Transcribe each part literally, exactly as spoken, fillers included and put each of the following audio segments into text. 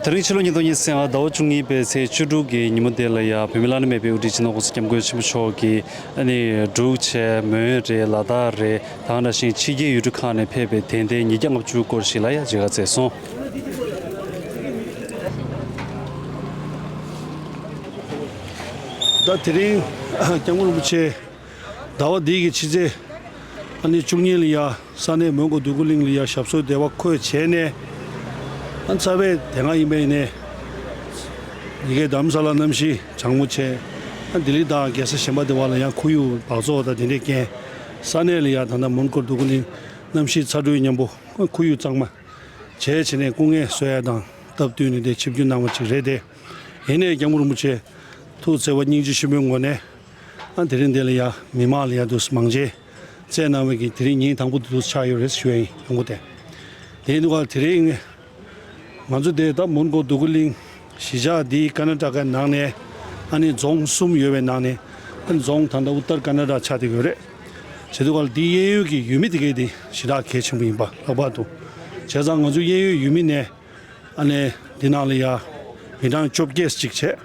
དེ་རིང་ཕྱི་ལོ་ཉིས་སྟོང་ཉི་ཤུ་རྩ་ལྔ་ཟླ་བ་བཅུ་གཉིས་པའི་ཚེས་བཅུ་དྲུག་གི་ཉིན་མོ་དེ་ལ་ཡང་བོད་མིའི་བླ་ན་མེད་པའི་དབུ་ཁྲིད་སྤྱི་ནོར་༸གོང་ས་༸སྐྱབས་མགོན་ཆེན་པོ་མཆོག་གིས་ཨ་ནི་འབྲུག་བྱས། མོན་རེད། ལ་དྭགས་རེད། དེ་ནང་བཞིན་ཕྱི་རྒྱལ་ཡུལ་གྲུ་ཁག་ནས་ཕེབས་པའི་དད་ལྡན་ཉིས་བརྒྱ་ལྔ་བཅུ་སྐོར་ཞིག་ལ་ཡང་མཇལ་ཁ་བསྩལ་སོང་། ད་དེ་རིང་༸སྐྱབས་མགོན་རིན་པོ་ཆེ་ཟླ་བ་འདི་གི་ཕྱི་ཚེས་ཨ་ནི་བཅུ་གཉིས་ལ་ཡ་ས་གནས་མོན་གྷོ་འདོད་རྒུ་གླིང་ལ་ཡ་ཞབས་སོར་བདེ་བར་འཁོད་བྱས་ནས། ཨ་ཚ་བའི་དེ་སྔ་ཡིན་པ་ཡིན་ནས་ཡི་གེ་རྡ་རམ་ས་ལ་གནམ་གཤིས་གྲང་མོ་བྱས། ཨ་ལྡི་ལི་དང་རྒྱལ་ས་གཞན་པ་དེ་བ་ལ་ཡང་ཁོར་ཡུག་འབག་བཙོག་དང་དེ་འདྲས་རྐྱེན། ས་གནས་ལ་ཡ་ད་ལྟ་མོན་གྷོ་འདོད་རྒུ་གླིང་གནམ་གཤིས་ཚ་དྲོད་མཉམ་པོ། ཁོར་ཡུག་གཙང་མ་བྱས་བྱས་ནས་སྐུ་ངལ་གསོ་ཡ་དང་སྟབས་བསྟུན་ནས་དེ་ཆིབས་བསྒྱུར་གནང་བ་ཅིག་རེད་དེ། ཡིན་ནའི་༸སྐྱབས་མགོན་རིན་པོ་ཆེ་ཐུགས་བརྩེ་བ་སྙིང་རྗེ་ཆེན་པོའི་ངོས་ནས། ཨ་དེ་རིང་འདི་ལ་ཡ་མི་མང་ལ་ཡ་འདུག་མང་ཇེ་བསྩལ་གནང་བའི་གི་དེ་རིང་ཉིན་དང་པོ་དེ་འདུག་ཆགས་ཡོད་རེད་ཞུ་ཡ་ཡིན། ཡོང་སྒོ་དེ། དེ་ཡིན་དུས་ག་དེ་རིང་ང་ཚོ་དེ་ད་མོན་གྷོ་འདོད་རྒུ་གླིང་གཞིས་ཆགས་འདི་ཀར་ན་ཊ་ཀའི་ནང་ནས་ཨ་ནི་རྫོང་གསུམ་ཡོད་པའི་ནང་ནས། ཨ་ནི་རྫོང་ད་ལྟ་ཨུ་ཏར་ཀར་ན་ཊ་ཆགས་བསྡད་ཡོད་རེད། བྱེད་དུས་ག་འདི་གཡས་གཡོན་གྱི་ཡུལ་མི་དེ་གས་དེ་ཞེ་དྲག་གལ་ཆེན་པོ་ཡིན་པ་ལྷག་པར་དུ། བྱས་ཙང་ང་ཚོ་གཡས་གཡོན་ཡུལ་མི་ནས། ཨ་ནི་འདི་ནང་ལ་ཡ་མི་གྲངས་བཅོ་བརྒྱད་ཅིག་བྱས།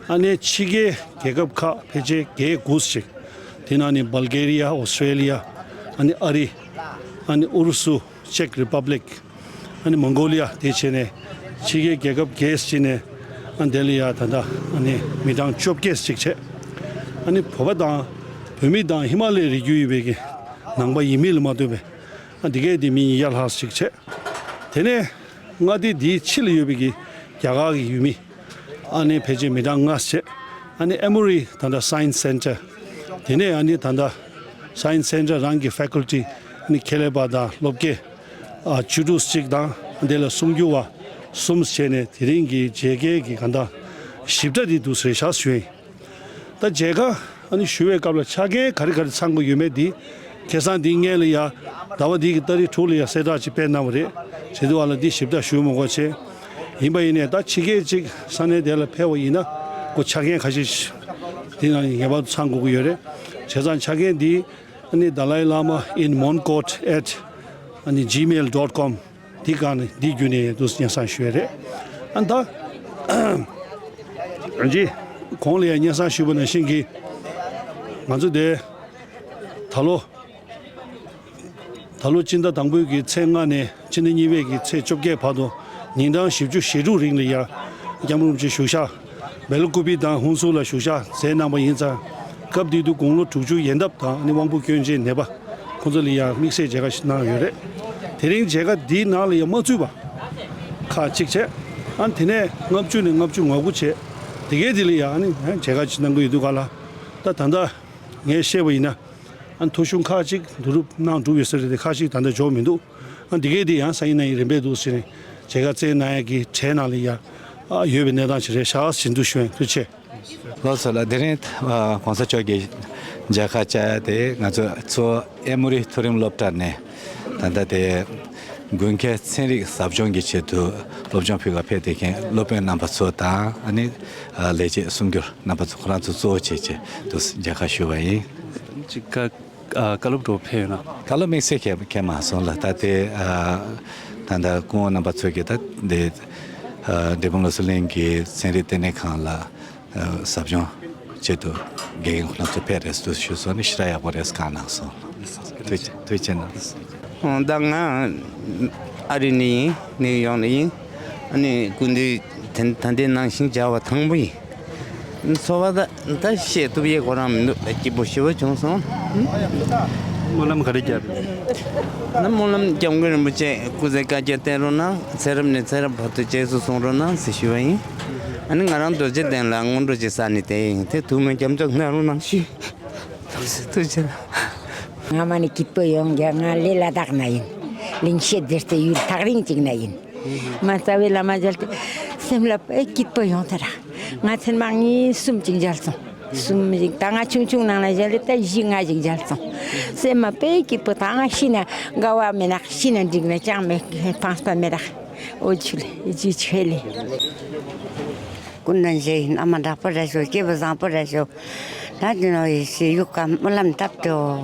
ཨ་ནི་ཕྱི་རྒྱལ་རྒྱལ་ཁབ་ཁག་ཕལ་ཆེར་བརྒྱད་དགུ་ཅིག། དེ་ནང་ནས་བལ་གེ་རི་ཡ། ཨོ་སི་ཀྲེ་ལི་ཡ། ཨ་ནི་ཨ་རི། ཨ་ནི་ཨུ་རུ་སུ། ཅེཀ་རི་པབ་ལིག། ཨ་ནི་མོང་གོ་ལི་ཡ། དེ་བྱས་ནས་ཕྱི་རྒྱལ་རྒྱལ་ཁབ་བརྒྱད་ཅིག་ནས། ཨ་འདི་ལ་ཡ་ད་ལྟ་ཨ་ནི་མི་གྲངས་བཅོ་བརྒྱད་ཅིག་བྱས། ཨ་ནི་བོད་པ་དང་བོད་མི་དང་ཧི་མ་ལའི་རི་རྒྱུད་ཡིན་པའི་གི་ནང་པ་ཡིན་མིན་ལ་མ་ལྟོས་པའི། ཨ་འདི་གས་དེ་མི་ཉིས་བརྒྱ་ལྷག་ཅིག་བྱས། དེ་ནས་མངའ་སྡེ་འདིའི་ཕྱི་ལ་ཡོད་པའི་གི་རྒྱ་གར་གྱི་ཡུལ་མི། ཨ་ནི་ཕལ་ཆེར་མི་གྲངས་ལྔ་བྱས། ཨ་ནི་ཨེ་མོ་རི་ད་ལྟ་སའེན་སི་སེན་ཊར། དེ་ནས་ཨ་ནི་ད་ལྟ་སའེན་སི་སེན་ཊར་རང་གི་ཕེ་ཀལ་ཊི། ཨ་ནི་ཁེ་ལས་པ་དང་སློབ་དགེ་ཨ་བཅུ་དྲུག་ཅིག་དང་། དེ་ལ་གསུམ་རྒྱུ་བ་གསུམ་བྱས་ནས་དེ་རིང་གི་མཇལ་ཁའི་གི་ག་ད་ཞིབ་ཕྲ་དེ་འདུག་ཟེར་བཞག་ཞུ་ཡིན། ད་མཇལ་ཁ་ཨ་ནི་ཞུ་བའི་སྐབས་ལ་ཆ་རྐྱེན་ག་རེ་ག་རེ་ཚང་དགོས་ཡོད་མེད་འདི། ཁ་སང་འདི་སྔོན་ལ་ཡ་ཟླ་བ་འདི་གི་ཏ་རིག་དྲུག་ལ་ཡ་གསལ་བསྒྲགས་ཅིག་སྤེལ་གནང་བ་རེད། བྱེད་དུས་བ་ལ་འདི་ཞིབ་ཕྲ་ཞུ་མི་དགོས་བྱས། ཡིན་པ་ཡིན་ནས་ད་ཕྱི་རྒྱལ་ཅིག་ས་གནས་དེ་ལ་ཕེབས་པ་ཡིན་ན་ཁོ་ཆ་རྐྱེན་ཁ་ཤས་འདི་ནང་ངེས་པར་དུ་ཚང་དགོས་ཀྱི་ཡོད་རེད། བྱས་ཙང་ཆ་རྐྱེན་འདི་ཨ་ནི་Dalai Lama in Monkot at ཨ་ནི་gmail dot com འདི་སྒང་ནས་འདི་བརྒྱུད་ནས་དུ་སྙན་སེང་ཞུ་ཡས་རེད། ཨ་ད་ཨ་ཅི་གོང་ལ་ཡང་སྙན་སེང་ཞུས་པ་ནང་བཞིན་གྱི་ང་ཚོ་དེ་ད་ལོ་ད་ལོ་སྤྱི་ཟླ་དང་པོའི་གི་ཚེས་ལྔ་ནས་སྤྱི་ཟླ་གཉིས་པའི་གི་ཚེས་བཅོ་བརྒྱད་བར་དུ་ཉིན་གྲངས་བཞི་བཅུ་ཞེ་དྲུག་རིང་ལ་ཡ་སྐྱབས་མགོན་རིན་པོ་ཆེ་བཞུགས་ཤག་སྦེལ་ཀུ་པི་དང་ཧུན་སུར་ལ་བཞུགས་ཞག་མཛད་གནང་བ་ཡིན་ཙང་། སྐབས་དེ་དུས་དགུང་ལོ་དྲུག་ཅུ་ཡན་འདབ་དང་ནི་དབང་པོ་སྐྱོན་ཅན་ནད་པ་ཁོང་ཚོ་ལ་ཡང་དམིགས་བསལ་མཇལ་ཁ་ཞིག་གནང་ཡོད་རེད། དེ་རིང་མཇལ་ཁ་འདིའི་ནང་ལ་ཡང་མ་ཚུད་པ་ཁག་ཅིག་བྱས། ཨ་དེ་ནས་ལྔ་བཅུ་ནས་ལྔ་བཅུ་ང་དགུ་བྱས། དེ་གའི་དེ་ལ་ཡང་ཨ་ནི་མཇལ་ཁ་ཅིག་གནང་གི་ཡོད་དུས་ག་ལ། ད་ད་ལྟ་ངས་བཤད་པ་ཡིན་ན། ཨ་ཐོ་གཞུང་ཁག་ཅིག་བསྡུ་རུབ་གནང་གྲུབ་ཡོད་ས་རེད་དེ། ཁག་ཅིག་ད་ལྟ་འབྱོར་མི་འདུག་ཨ་འདི་གས་འདི་ཡང་སང་ཉིན་གནངས་ཉིན་རིམ་པས་འདུག་ཟེར་ནས་མཇལ་ཁ་བསྩལ་གནང་ཡག་གི་གྲས་ནང་ལ་ཡ་ཨ་ཡོད་པའི་གནས་སྟངས་ཤིག་རེད་ཤག་ཟེར་འདུག་ཞུ་ཡིན། ཐུགས་རྗེ་ཆེ། ལགས་སོ་ལགས། དེ་རིང་ཨ་གོང་ས་མཆོག་གི་མཇལ་ཁ་བཅར་ཡ་དེ་ང་ཚོ་གཙོ་བོ་ཨེ་མོ་རི་མཐོ་རིམ་སློབ་གྲྭ་ནས་ད་ལྟ་དེ་དགུན་ཁའི་ཚན་རིག་ཟབ་སྦྱོང་གི་ཆེད་དུ་སློབ་སྦྱོང་ཕུལ་བར་ཕེབས་བསྡད་མཁན་སློབ་དཔོན་རྣམ་པ་ཚོ་དང་། ཨ་ནི་ཨ་ལས་བྱེད་སུམ་འགྱུར་རྣམ་པ་ཚོ་ཁོ་རང་ཚོ་གཙོ་བོ་བྱས་བྱས་འདུག་མཇལ་ཁ་ཞུ་བ་ཡིན། ཅིག་བཀའ་ཨ་བཀའ་སློབ་འདྲ་བོ་ཕེབས་ཡོད་ན། བཀའ་སློབ་དམིགས་བསལ་ཁྱེད་ཁྱེད་མ་སོང་ལ། ད་དེ་ཨ་ད་ལྟ་སྐུ་ངོ་རྣམ་པ་ཚོས་ཀྱིས་ད་དེ་ཨ་འབྲས་སྤུངས་བློ་གསལ་གླིང་གི་ཚན་རིག་ལྟེ་གནས་ཁང་ལ་ཨ་ཟབ་སྦྱོང་ཆེད་དུ་དགེ་རྒན་ཁོ་རང་ཚོ་ཕེབས་རེད་འདུག་ཞུས་སོང་ནི་ཞེ་དྲག་ཡག་པོ་རེད་བཀའ་གནང་སོང་། ཐུགས་རྗེ་ཐུགས་རྗེ་གནང་། ཨོ་ད་ང་ཨ་རི་ནས་ཡིན། ནིའུ་ཡོག་ནས་ཡིན། ཨ་ནི་སྐུ་མདུན་ད་ལྟའི་ནང་བཞིན་མཇལ་བ་དང་པོ་ཡིན། འཚོ་བ་ད་ད་བཤད་ཐུབ་ཡས་ཁོ་རང་མི་འདུག་སྐྱིད་པོ་ཞེ་པོ་བྱུང་སོང་། སྨོན་ལམ་ག་རེ་བརྒྱབ། ན་སྨོན་ལམ་སྐྱབས་མགོན་རིན་པོ་ཆེ་སྐུ་ཚེ་བསྐལ་བརྒྱར་བརྟན་རོགས་གནང་། ཚེ་རབས་ནས་ཚེ་རབས་བར་དུ་རྗེས་སུ་བཟུང་རོགས་གནང་ཟེར་ཞུ་བ་ཡིན། ཨ་ནི་ང་རང་རྡོ་རྗེ་གདན་ལ་སྔོན་འགྲོ་ཅིག་བསགས་ནས་བསྡད་ཡིན། དེ་ཐུགས་སྨོན་སྐྱབས་འཇུག་གནང་རོགས་གནང་ཞུ། ཐུགས་རྗེ་ཆེ། ང་མ་ནི་སྐྱིད་པོ་ཡོང་རྒྱུ། ང་ལས་ལ་དྭགས་ན་ཡིན། གླིང་ཤེད་སྡེ་སྟེ་ཡུལ་ཐག་རིང་ཅིག་ན་ཡིན། མ་རྩ་བའི་བླ་མ་མཇལ་ཏེ་སེམས་ལ་དཔེ་སྐྱིད་པོ་ཡོང་ཐལ། ང་མཚན་མ་གཉིས་གསུམ་ཅིག་མཇལ་སོང་། གསུམ་ཅིག་ད་ང་ཆུང་ཆུང་ནང་ན་མཇལ་ཏེ་ད་བཞི་ལྔ་ཅིག་མཇལ་སོང་། སེམས་མ་དཔེ་སྐྱིད་པོ། ད་ང་ཤི་ན་དགའ་བ་མེད་ན། ཤི་ན་འགྲིག་ན་ཅང་མེད། ཕངས་པ་མེད་ར། འོ་ཆུ་ལེ་ཇི་ཆེ་ལེ། ཀུན་ལྡན་ཞེས་ཡིན། ཨ་མ་དྲག་པོ་ར་ཤོག་སྐྱེས་བུ་བཟང་པོ་ར་ཤོག་ད་དེ་ནང་ཡི་ཤེས་ཡུག་གམ་སྨོན་ལམ་བཏབ་སྟེ་ཡོད་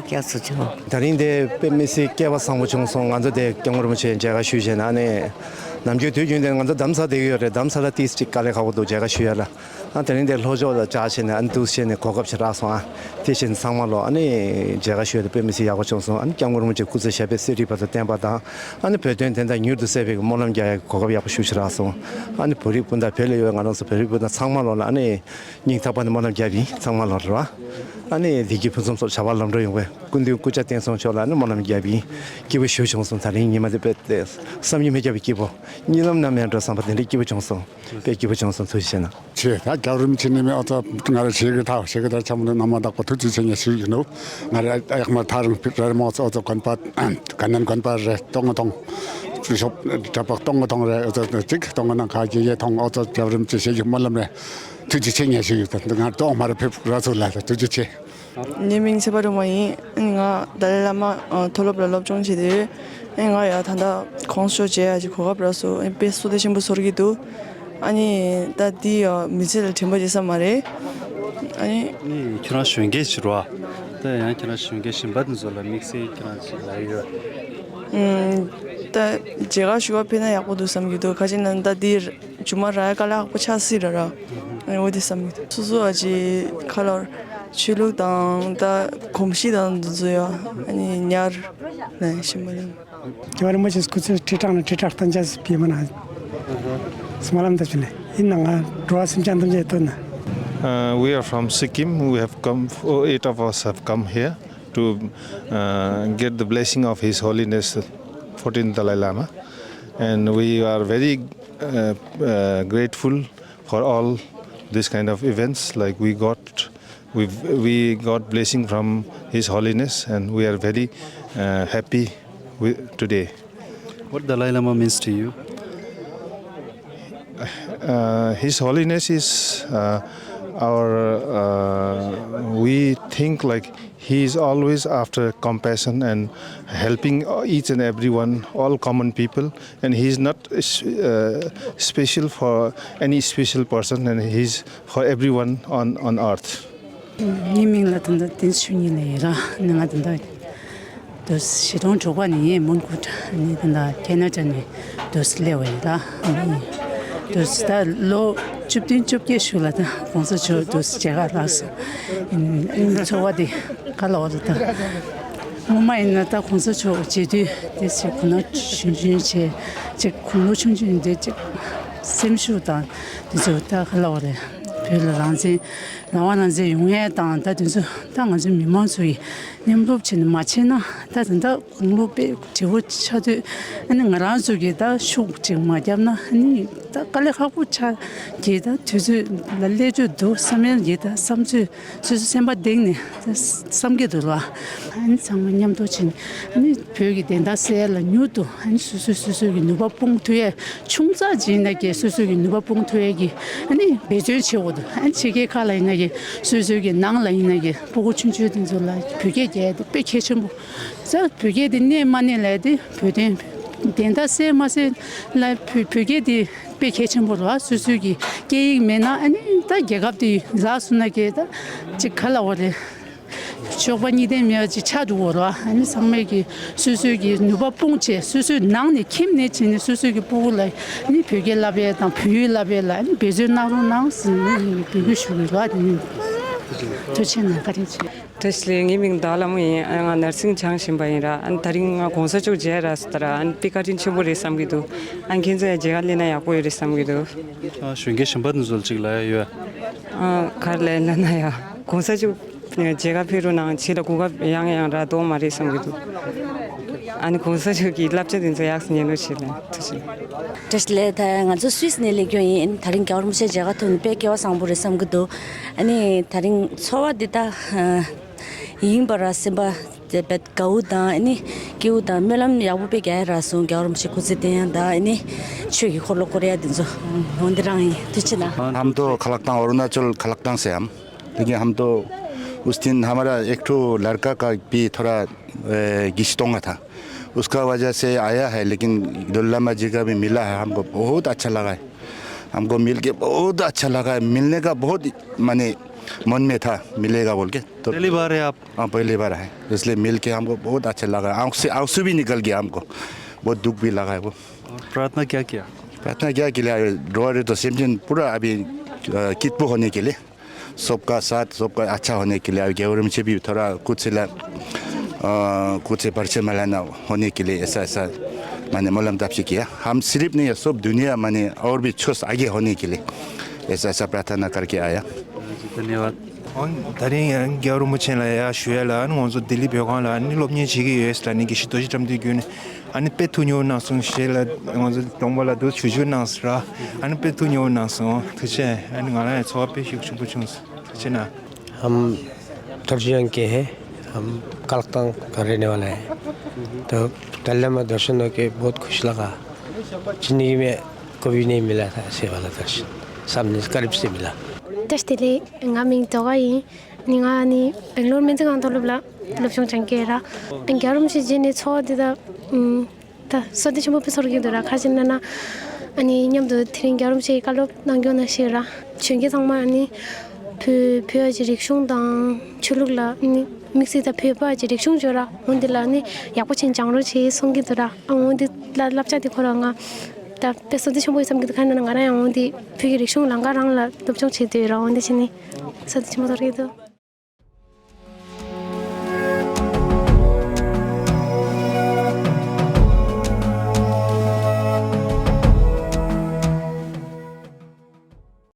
སྐྱབས་སུ་མཆིའོ། ད་རིང་དེ་དཔེ་མི་སྲིད་སྐལ་བ་བཟང་པོ་བྱུང་སོང་། ང་ཚོ་དེ་སྐྱབས་མགོན་རིན་པོ་ཆེ་མཇལ་ཁ་ཞུས་བྱས་ནས་ནི། ནམ་རྒྱུན་དུས་རྒྱུན་དེ་ང་ཚོ་རྡ་རམ་ས་ལ་བསྡད་ཀྱི་ཡོད་རེད། རྡ་རམ་ས་ལ་ཏིས་ཅིག་དཀའ་ལས་ཁག་པོ་འདུག་མཇལ་ཁ་ཞུ་ཡ་ལ། ཨ་དེ་རིང་དེ་ལྷོ་ཕྱོགས་ལ་བཅར་བྱས་ནས་ཨ་ནི་འདུག་བྱས་ནས་གོ་སྐབས་ཅིག་རག་སོང་། ཨ་དེ་བཞིན་ཚང་མ་ལོ་ཨ་ནི་མཇལ་ཁ་ཞུ་ཡ་དེ་དཔེ་མི་སྲིད་ཡག་པོ་བྱུང་སོང་། ཨ་ནི་སྐྱབས་མགོན་རིན་པོ་ཆེ་ཞབས་པད་སྲིད་མཐའ་བར་དུ་བརྟན་པ་དང་། ཨ་ནི་བོད་དོན་བདེན་མཐའ་མྱུར་དུ་གསལ་བའི་སྨོན་ལམ་རྒྱག་ཡ་གི་གོ་སྐབས་ཡག་པོ་ཞེ་པོ་ཅིག་རག་སོང་། ཨ་ནི་བོད་རིགས་སྤུན་ཟླ་བོད་ལ་ཡོད་པའི་ང་རང་ཚོ་བོད་རིགས་སྤུན་ཟླ་ཚང་མ་ལོ་ལ་ཨ་ནི། སྙིང་ཐག་པ་ནས་སྨོན་ལམ་རྒྱབ་ཡིན། ཚང་མ་ལོ་རེད་བ། ཨ་ནི་བདེ་སྐྱིད་ཕུན་སུམ་ཚོགས་བྱ་བ་ལམ་འགྲོ་ཡོང་བའི་སྐུ་མདུན་སྐུ་ཕྱྭ་བསྟན་སྲུང་མཆོག་ལ་ཨ་ནི་སྨོན་ལམ་རྒྱབ་ཡིན། སྐྱིད་པོ་ཞེ་པོ་བྱུང་སོང་། ད་རིང་ཉི་མ་དེ་དཔེ་དེ་བསམ་ཡུལ་མི་ཁྱབ་པའི་སྐྱིད་པོ། གཉིད་ལམ་ན་མེད་འགྲོ་བསམ་པ་དེ་འདྲའི་སྐྱིད་པོ་བྱུང་སོང་། དཔེ་སྐྱིད་པོ་བྱུང་སོང་། ཐུགས་རྗེ་ཆེ་གནང་། ཆེ་ད་རྒྱལ་རིམ་ཆེ་ནི་མི་ཨོ་ཙོ་ང་ར་ཞེ་གི་ཐག་ཞེ་གི་ཐག་ཆམ་ནི་ནམ་མ་དག་པ་ཐུགས་རྗེ་ཆེ་ཉེ་ཞུ་ཡིན་ནོ། ང་ར་ཨ་ཡག་མ་ཐག་རིང་ར་རི་མོ་ཨོ་ཙོ་དགོན་པ་ག་ནན་དགོན་པ་རེ་སྟོང་ཐོང་། ཤོབ་གྲྭ་པ་སྟོང་ཐོང་རེ་ཨོ་ཙོ་གཅིག་སྟོང་ནང་ཁ་ཇེ་ཡེ་ཐོང་ཨོ་ཙོ་རྒྱལ་རིམ་ཆེ་ཞེ་གི་སྨོན་ལམ་རེ། ཐུགས་རྗེ་ཆེ་ཉེ་ཞུ་ཡོད། ད་ང་ཏོག་མ་ར་ཕེབས་ར་ཚོ་ལ་ཐུགས་རྗེ་ཆེ། ངའི་མིང་ཚེ་དཔལ་སྒྲོལ་མ་ཡིན། ང་ཏཱ་ལའི་བླ་མ་མཐོ་སློབ་ལ་སློབ་སྦྱོང་བྱེད་དེ་ཡོད། ང་ཡང་ད་ལྟ་གོང་ས་མཆོག་མཇལ་ཡག་གི་གོ་སྐབས་རག་སོང་། དཔེ་བསོད་བདེ་ཆེན་པོ་ཚོར་གྱི་འདུག་ཨ་ནི་ད་འདི་ཡང་མི་ཚེ་ལ་དྲན་པ་བརྗེད་ས་མ་རེད། ཨ་ནི། ནི་ཁྱོད་རང་གཞོན་སྐྱེས་ཤིག་རེད་བ། ད་ཡང་ཁྱོད་རང་གཞོན་སྐྱེས་གཞན་པ་དེ་ཚོ་ལ་དམིགས་བསལ་ཁྱོད་རང་ཅིག་ལབ་ཡོད། ཨུམ། ད་མཇལ་ཁ་ཞུ་བ་ཕེབས་ན་ཡག་པོ་འདུག་བསམ་གྱི་འདུག་ག་ཅི་ན་ད་འདིར་རྒྱུ་མ་རག་ཡ་དཀའ་ལས་ཁག་པོ་ཆགས་སྲིད་ར་ར། ཨེ་འོ་དེ་བསམ་གྱི་འདུག་སོ་སོ་ཨ་ཅེ་ཁ་ལོར་ཆོས་ལུགས་དང་ད་གོམས་གཤིས་དང་འདི་ཚོ་ཡ་ཨ་ནི་ཉར་ནས་ཤི་མ་ལེན། རྒྱལ་བ་རིན་པོ་ཆེ་སྐུ་ཚེ་ཁྲི་ཕྲག་ནས་ཁྲི་ཕྲག་བརྟན་ཅེས་སུ་ཕེབས་མ་ན། སྨོན་ལམ་འདེབས་ཞུ་ལེ། ཡིན་ན་ང་འགྲོ་བ་སེམས་ཅན་ཐམས་ཅད་ཐོབ་ན། Uh, we are from Sikkim. We have come, oh, eight of us have come here to uh, get the blessing of His Holiness the fourteenth Dalai Lama. And we are very uh, uh, grateful for all this kind of events. Like we got, we we got blessing from His Holiness, and we are very uh, happy with today. What Dalai Lama means to you? Uh, His Holiness is uh, our. Uh, we think like he is always after compassion and helping each and everyone, all common people. And he is not uh, special for any special person, and he is for everyone on, on earth. ངའི་མིང་ལ་ད་ལྟ་བསྟན་ཆོས་ཉིད་ལ་ཡིན་ར། ནི་ང་ད་ལྟ་དུ་བཞི་སྟོང་དྲུག་པ་ནས་མོན་གྷོ་ནི་ད་ལྟ་ཁེ་ན་ཌ་ནས་དུ་སླེབས་པ་ཡིན་ར། ནི་དུ་ད་ལོ་བཅུ་བདུན་བཅོ་བརྒྱད་ཞུ་ལ་ད་གོང་ས་མཆོག་དུ་མཇལ་ཁ་རག་སོང་། ཚོར་བ་དེ་ག་ལ་བ་ད་ད་ངོ་མ་ཡིན་ན་ད་གོང་ས་མཆོག་མཇལ་དུས་དེ་ཚེ་དགུང་ལོ་ཆུང་ཆུང་བྱས་ཅིག་དགུང་ལོ་ཆུང་ཆུང་དེ་ཅིག་སེམས་ཤུགས་དང་དེ་ཚོ་ད་ག་ལ་བ་རེད། བོད་ལ་རང་བཙན་རང་དབང་རང་བཙན་ཡོང་ཡས་དང་ད་དེ་ཚོ་ད་ང་ཚོ་མི་མང་ཚོ་ཡིས་མཉམ་རུབ་བྱས་ནས་མ་བྱས་ན་ད་ད་ལྟ་དགུང་ལོ་དཔེ་བགྲེས་པོ་ཆགས་དུས་ཨ་ནི་ང་རང་ཚོ་གིས་ད་ཤུགས་ཅིག་མ་བརྒྱབ་ན་ཨ་ནི་ད་དཀའ་ལས་ཁག་པོ་ཆགས་ཀྱི་ད་དུས་ཚོད་ལ་སླེབས་ཀྱི་འདུག་བསམ་ཡས་ཀྱི་ད་བསམ་ཚུལ་སོ་སོའི་སེམས་པ་གཏིང་ནས་ད་བསམ་གྱི་འདུག་ལ། ཨ་ནི་ཚང་མ་མཉམ་དུ་ཕྱིན་ཨ་ནི་བོད་ཀྱི་བདེན་མཐའ་གསལ་ལ་མྱུར་དུ་ཨ་ནི་སོ་སོས་སོ་སོ་གི་ནུས་པ་སྤུངས་ཐུབ་ཡས་ཆུང་ཙག་ཅིག་ཡིན་ན་ཀྱང་སོ་སོ་གི་ནུས་པ་སྤུངས་ཐུབ་ཡས་ཀྱི་ཨ་ནི་འབད་བརྩོན་བྱེད་དགོས་འདུག་ཨ་ནི་ཕྱི་རྒྱལ་ཁག་ལ་ཡིན་ན་ཀྱང་སོ་སོ་གི་ནང་ལ་ཡིན་ན་ཀྱང་སྤུ་གུ་ཆུང་ཆུང་དེ་ཚོ་ལ་བོད་སྐད་རྒྱག་ཡས་དེ་དཔེ་གལ་ཆེན་པོ། ས་བོད་སྐད་དེ་གནས་མ་གནས་ལས་དེ་བོད་དོན་བདེན་མཐའ་གསལ་མ་གསལ་ལ་བོད་བོད་སྐད་དེ་དཔེ་གལ་ཆེན་པོ་རེད་བ། སོ་སོའི་གི་སྐད་ཡིག་མེད་ན་ཨ་ནི་ད་རྒྱལ་ཁབ་དེ་ལག་སོང་ན་གི་ད་ཅིག་ག་ལ་བ་རེད། ཕྱོགས་པ་གཉིས་ལྡན་མེད་པ་ཅིག་ཆགས་འགྲོ་གི་རེད་བ། ཨ་ནི་ཚང་མས་གི་སོ་སོའི་གི་ནུས་པ་སྤུངས་བྱས་སོ་སོའི་ནང་ནས་ཁྱིམ་ནས་བྱས་ནས་སོ་སོའི་གི་སྤུ་གུ་ལ་ཨ་ནི་བོད་སྐད་བསླབ་ཡས་དང་བོད་ཡིག་བསླབ་ཡས་ལ་ཨ་ནི་འབད་བརྩོན་གནང་རོགས་གནང་ཟེར་ནས་འབོད་སྐུལ་ཞུ་གི་རེད་བ། དེ་ནི་ཐུགས་རྗེ་ཆེ་གནང་། བཀའ་དྲིན་ཆེ། བཀྲ་ཤིས་བདེ་ལེགས། ངའི་མིང་ཟླ་བ་ལྷ་མོ་ཡིན། ཨ་ང་ནར་སིང་སྦྱང་བཞིན་པ་ཡིན་ར། ཨ་ནི་ད་རིང་ང་གོང་ས་མཆོག་མཇལ་རག་སོང་ད་ར། ཨ་ནི་དཔེ་བཀའ་དྲིན་ཆེན་པོ་རེད་བསམ་གྱི་འདུག་ཨ་ནི་ཁྱེད་ཚོ་ཡང་མཇལ་ཁ་སླེབས་ན་ཡག་པོ་ཡོད་རེད་བསམ་གྱི་འདུག་ཨ་གཞོན་སྐྱེས་གཞན་པ་དེ་ཚོ་ལ་ཅིག་ལབ་ཡ་ཡོད། ཨ་ག་རེ་ལབ་ན་ཡ། གོང་ས་མཆོག་མཇལ་ཁ་ཕེབས་རོགས་གནང་། ཁྱེད་ལ་གོ་སྐབས་ཡང་ཡང་རག་མདོག་མ་རེད་བསམ་གྱི་འདུག་ཨ་ནི་གོང་ས་མཆོག་གི་བསླབ་བྱ་དེ་ཚོ་ཡག་སེ་ཉན་རོགས་བྱེད་ལ། ཐུགས་རྗེ་ཆེ། བཀྲ་ཤིས་བདེ་ལེགས། ད་ང་ཚོ་སུད་སི་ནས་སླེབས་རྒྱུ་ཡིན། ད་རིང་རྒྱལ་བ་རིན་པོ་ཆེ་མཇལ་ཁ་ཐོབ་ནས་དཔེ་སྐལ་བ་བཟང་པོ་རེད་བསམ་གྱི་འདུག་ཨ་ནི་ད་རིང་ཚོར་བ་འདི་ད་ཡིན་པ་ར་སེམས་པ་དེ་དཔེ་དགའ་བོ་དང་ཨ་ནི་སྐྱིད་བོ་དང་སྨོན་ལམ་ཡག་པོ་དཔེ་རྒྱག་ཡ་རག་སོང་། རྒྱལ་བ་རིན་པོ་ཆེ་སྐུ་ཚེ་བརྟན་ཡ་དང་ཨ་ནི་ཆོས་ཀྱི་འཁོར་ལོ་བསྐོར་ཡ་དེ་ཚོ་འོ་འདི་རང་ཡིན། ཐུགས་རྗེ་ཆེ་གནང་། हम तो खलकतांग, अरुणाचल खलकतांग से हम। लेकिन हम तो उस दिन हमारा एक ठो लड़का का भी थोड़ा, ए, गिच टोंगा था, उसका वजह से आया है, लेकिन दलाई लामा जी का भी मिला है, हमको बहुत अच्छा लगा है। हमको मिल के बहुत अच्छा लगा है। मिलने का बहुत, माने, मन में था, मिलेगा बोल के। तो पहली बार है आप? हाँ, पहली बार है, इसलिए मिल के हमको बहुत अच्छा लगा। आंसू, आंसू भी निकल गया हमको, बहुत दुख भी लगा है वो। और प्रार्थना क्या किया? प्रार्थना क्या के लिए? रो रहे तो सेमजिन पूरा अभी कितपो होने के लिए, सबका साथ, सबका अच्छा होने के लिए। अभी गौरव से भी थोड़ा कुछ ला, कुछ पर्चे मलाना होने के लिए ऐसा ऐसा माने मलम ताप से किया। हम सिर्फ नहीं है, सब दुनिया माने और भी चुस्त आगे होने के लिए ऐसा ऐसा प्रार्थना करके आया। धन्यवाद। ཨང་། ད་རིང་ཡང་རྒྱལ་བ་རིན་པོ་ཆེ་ལ་ཡར་ཞུ་ཡ་ལ་ཨ་ནི་ང་ཚོ་ལྡི་ལི་བོད་ཁང་ལ་ཨ་ནི་སློབ་གཉེར་བྱེད་ཀྱི་ཡོད་ཟེར་ལ་ནི་དགེ་བཤེས་རྡོ་རྗེ་བཀྲ་མདུན་བརྒྱུད་ནས་ཨ་ནི་དཔེ་ཐུགས་མཉེས་གནང་སོང་ཞེས་ལ་ང་ཚོ་གྲོང་པ་ལ་འདུག་ཞུ་ཞུ་གནང་ཟེར་ར། ཨ་ནི་དཔེ་ཐུགས་མཉེས་གནང་སོང་། ཐུགས་རྗེ་ཆེ། ཨ་ནི་ང་རང་ཡང་ཚོར་བ་དཔེ་ཞིག་ཆེན་པོ་བྱུང་སོང་། ཐུགས་རྗེ་གནང་། हम दर्जियांग के हैं। हम कालकटांग का रहने वाला है। तो पहले में दर्शन होके बहुत खुश लगा। जिंदगी में कभी नहीं मिला था ऐसे वाला दर्शन, सामने से करीब से मिला। བཀྲ་ཤིས་བདེ་ལེགས། ང་མིང་དོ་ག་ཡིན། ནི་ང་ནི་སྦེང་ལོར་སྨན་རྩིས་ཁང་མཐོ་སློབ་ལ་སློབ་སྦྱོང་སྦྱང་གི་ཡོད་ར། རྒྱལ་བ་རིན་པོ་ཆེ་མཇལ་ནས་ཚོར་བ་འདི་ད་ད་བསོད་བདེ་ཆེན་པོ་དཔེ་ཚོར་གྱི་འདུག་ར། ག་ཅི་ན་ན་ཨ་ནི་མཉམ་དུ་དེ་རིང་རྒྱལ་བ་རིན་པོ་ཆེ་ཡི་བཀའ་སློབ་གནང་སྐྱོང་གནང་ཞིག་ར། གཞོན་སྐྱེས་ཚང་མ་ཨ་ནི་བོད་བོད་ཀྱི་རིག་གཞུང་དང་ཆོས་ལུགས་ལ་ཨ་ནི་དམིགས་བསལ་ད་བོད་པ་ཀྱི་རིག་གཞུང་བརྗོད་ར། འོན་འདི་ལ་ཨ་ནི་ཡག་པོ་ཆེན་སྦྱང་རོགས་བྱེད་གསུང་གི་འདུག་ར། ཨ་འོན་འདི་ལ་བསླབ་བྱ་འདི་ཁོ་ར་ང་ད་དཔེ་བསོད་བདེ་ཆེན་པོ་ཡིན་བསམ་གྱི་འདུག་ག་ན་ན་ང་རང་ཡང་འོན་འདི་བོད་ཀྱི་རིག་གཞུང་ལ་ང་རང་ལ་སློབ་སྦྱོང་བྱེད་འདོད་ཡོད་ར། འོན་འདི་བྱས་ནི་བསོད་བདེ་ཆེན་པོ་ཚོར་གྱི་འདུག